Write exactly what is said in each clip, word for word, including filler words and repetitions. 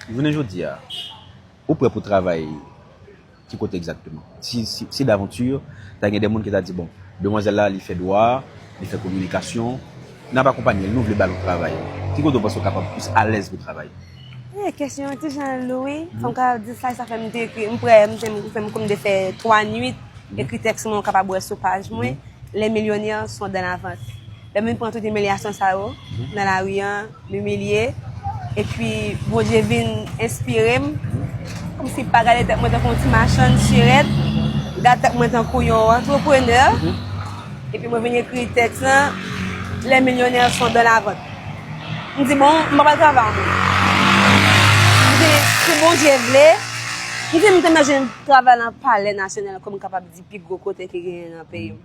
Jounen jodi a, ou prè pou travay ki kote egzakteman? Si, si, si davanti, ta gen de moun ki ta di, bon, demwazèl la, li fè dwa, li fè kominikasyon, n ap akonpanye l, nou vle ba l yon travay. Ki kote w panse w kapab plis alèz pou travay? E, kesyon an ti jan lou, wi. Fò m ka di sa, sa fè m te ekri. M prè, m te, m fè m konn de fè twa nwit, ekri tèks mwen, ou kapab wè sou paj mwen. Les millionnaires sont dans la vente. Lè m vin pran tout imilyasyon sa yo nan lari a, m imilye. Epi Bondye vin enspire m. Kòmsi pa gade tèt mwen tankou yon ti machann sirèt, gade tèt mwen tankou yon antreprenè. Epi mwen vin ekri tèks lan, Les millionnaires sont dans la vente. M di, bon, m pa pral travay ankò. M di, si Bondye vle, m di, m te mèt jwenn travay nan Palè Nasyonal, kòm m kapab di pi gwo kote ki genyen nan peyi m.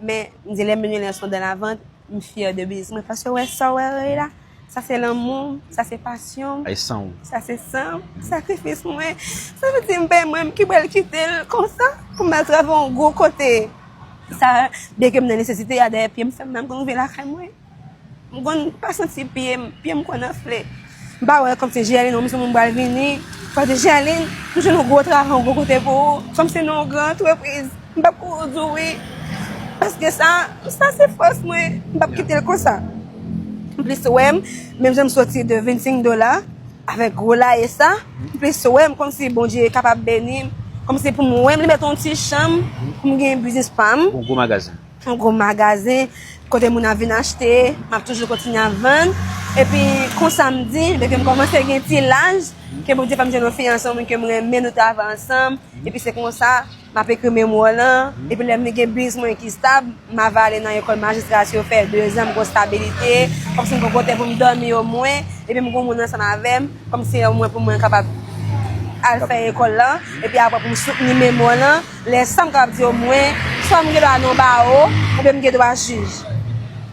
Men, m di, les millionnaires sont dans la vente, m fyè de biznis mwen, paske wè sa w wè la, sa se lanmou m, sa se pasyon m, Ay san w. Sa se san m, sakrifis mwen. Sa vle di m pè mwen, m ki pral kite l konsa pou m al travay yon gwo kote. Sa, byenke m nan nesesite a, dèyè pye m fè m nan m konn rive lakay mwen. M konn pa santi pye m, pye m konn anfle. M pa wè kòmsi Gerline, yon misye moun pral vini, pral di, Gerline, m jwenn yon gwo travay, yon gwo kote pou ou, kòmsi nan yon gran antrepriz. M p ap kouri di w wi. Paske sa, sa se fòs mwen. M p ap kite l konsa. M plis wè m, menm jan m soti de vennsenk dola, avèk gwo laye sa, m plis wè m kòmsi Bondye kapab beni m, kòmsi pou m wè m li mèt yon ti chanm, pou m gen biznis pa m. Yon gwo magazen. Yon gwo magazen, kote moun ap vin achte, m ap toujou kontinye ap vann. Epi konsa m di, depi m kòmanse gen ti laj, ke Bondye fè m jwenn yon fiyanse, yon moun ke m renmen, nou travay ansanm. Epi se konsa, m ap ekri memwa lan. Epi lè m gen biznis mwen ki stab, m ava ale nan lekòl majistrati, yo fè dezan, m gon stabilite, kòmsi m gon kote pou m dòmi omwen, epi m gon moun ansanm avè m, kòmsi omwen pou mwen kapab al fè lekòl lan, epi apre pou m soutni memwa lan, lè sa m kapab di omwen, swa m gen dwa nan yon bawo, oubyen m gen dwa jij.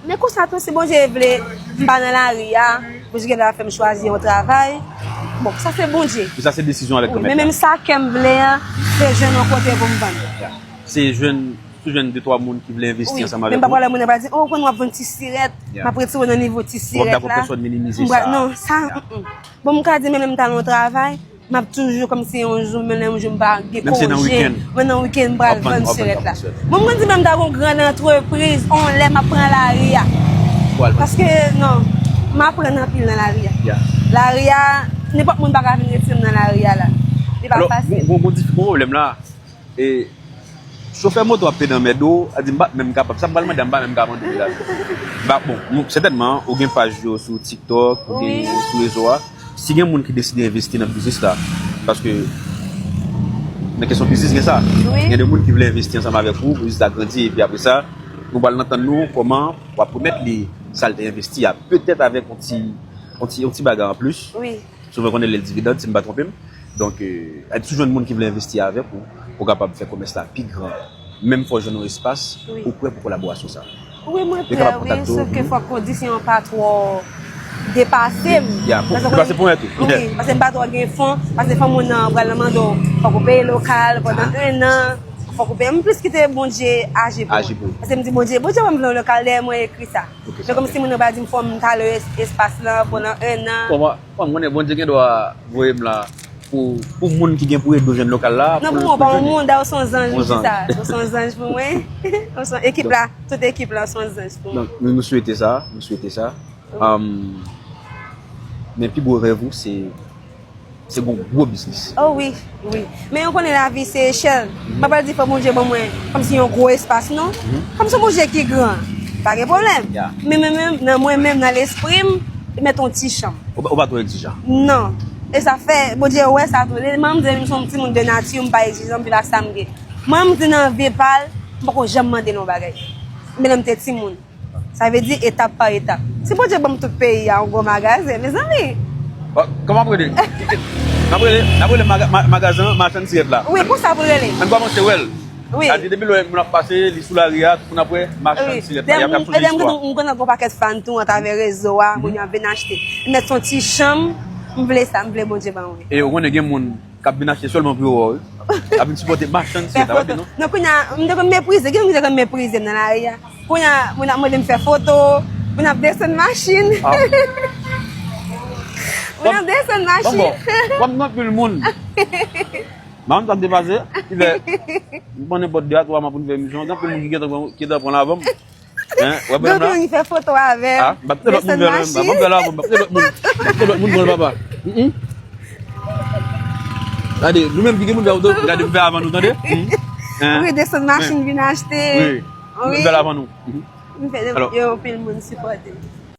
Men konsa tou, si Bondye vle, m pa nan lari a, Bondye gen dwa fè m chwazi yon travay. Bon, sa se Bondye. Wi, sa se desizyon avèk granmèt la. Men menm sa kè m vle an, se jwenn yon kote pou m vann. Se jwenn, si w jwenn de twa moun ki vle envesti ansanm avèk ou. Menm pa pwoblèm, moun nan pa di, oh, konn w ap vann ti sirèt, m ap retire w nan nivo ti sirèt la. W ap dakò pèsòn minimize sa. Non, sa, mm, mm. Bon, m ka di, menm lè m ta nan yon travay, m ap toujou kòmsi yon jou, menm lè yon jou m pa gen konje, mwen nan wikenn m pral vann sirèt la. Bon, m konn di menm ta gon gran antrepriz, on lè m ap pran lari a. Paske, non, m aprann anpil nan lari a. Lari a, nenpòt moun pa ka vin retire m nan lari a la. Li pa fasil. Bon, bon, bon, bon pwoblèm la. E, chofè moto ap pede anmède w, a di, m pa t menm kapab. Sa m pral mande a, m pa menm ka mande w la. Ba, bon, sètènman, ou gen paj yo sou TikTok, ou gen sou rezo a. Si gen moun ki deside envesti nan biznis la, paske nan kesyon biznis gen sa. Gen de moun ki vle envesti ansanm avèk ou, biznis la grandi, epi apre sa, nou pral antann nou kòman w ap remèt li sa l te envesti a. Petèt avèk yon ti, yon ti, yon ti bagay anplis. Souvan konnen lè l dividann, si m pa twonpe m. Donk, e, si w jwenn moun ki vle envesti avèk ou, pou w kapab fè komès la pi gran. Menm fò w jwenn yon espas, ou prè pou kolaborasyon sa. Wi, mwen prè, wi, sòf ke fòk kondisyon an pa twò depase m. Ya, pou depase pou mwen tou. Wi, paske m pa twò gen fon, paske fò moun nan pral nan mande w, fòk ou peye lokal pandan en an, fòk ou peye. M plis kite Bondye aji pou mwen. Paske m di Bondye, Bondye ban m vle yon lokal, dèyè mwen ekri sa. Men kòmsi moun nan pa di m fò m tale espas lan pandan en an. Kòman, kòman, konnen Bondye gen dwa voye m la pou, pou moun ki gen pou ede w jwenn lokal la. Non, pou mwen, pa yon moun, dayè w se yon zanj, ou di sa. Ou se yon zanj pou mwen. Ou se yon ekip la, tout ekip la, ou se yon zanj pou mwen. Donk, nou, nou swete sa, nou swete sa. Um, men pi gwo rèv ou, se, se gon gwo biznis. Oh wi, wi. Men ou konnen lavi se echèl. M pa pral di fò Bondye ban mwen kòmsi yon gwo espas, non. Kòmsi yon Bondye ki gran. Pa gen pwoblèm. Men, men, men, nan mwen menm, nan lespri m, li mèt yon ti chanm. Ou pa, ou pa twò egzijan. Non. E sa fè, Bondye wè sa tou. Lè m di m se yon timoun de nati, m pa egzijan, m viv ak sa m gen. Mwen, m di nan vi pa l, m poko janm mande l yon bagay. Men lè m te timoun. Sa vle di etap pa etap. Si Bondye ban m tout peyi a, yon gwo magazen, mezanmi. Kòman ap rele? N ap rele, n ap rele maga-, ma-, magazen an, machann sirèt la. Wi, konsa pou rele. Ann kòmanse wè l. Wi. Sa di depi lè moun ap pase, li sou lari a, tout moun ap wè machann sirèt la, y ap, y ap chanje istwa. Wi. Lè m, lè m, m konnen gon pakèt fan tou atravè rezo a, moun yo ap vin achte. M mèt se yon ti chanm, m vle sa, m vle Bondye ban mwen. E ou konnen gen moun k ap vin achte sèlman pou yo wè w, wi. Ap vin sipòte machann sirèt la, pa vre non? Non, kounye a, m te konn meprize, gen moun ki te konn meprize m nan lari a. Kounye a, moun ap mande m fè foto, moun ap desann machin. Mwen ap desann machin. Bon, bon. Kòm gen anpil moun. Mwen sa m te pase, ki fè, m pran nenpòt de a twa mwa pou n fè emisyon. Gen anpil moun ki gentan pran, ki gentan pran l avan m. Hein, w ap wè m la? Gen moun ki fè foto avè m. Ah, m ap te lòt moun fè l avan m. M ap fè l avan m. M ap te lòt moun. M ap te lòt moun pran l, papa. Mm, mm. Gade, nou menm ki gen moun fè foto, gade m fè avan nou, tande? Mm. Hein? Wi, desann machin vin achte. Wi. M ap fè l avan nou. Mm. M fè yo anpil moun sipòte m.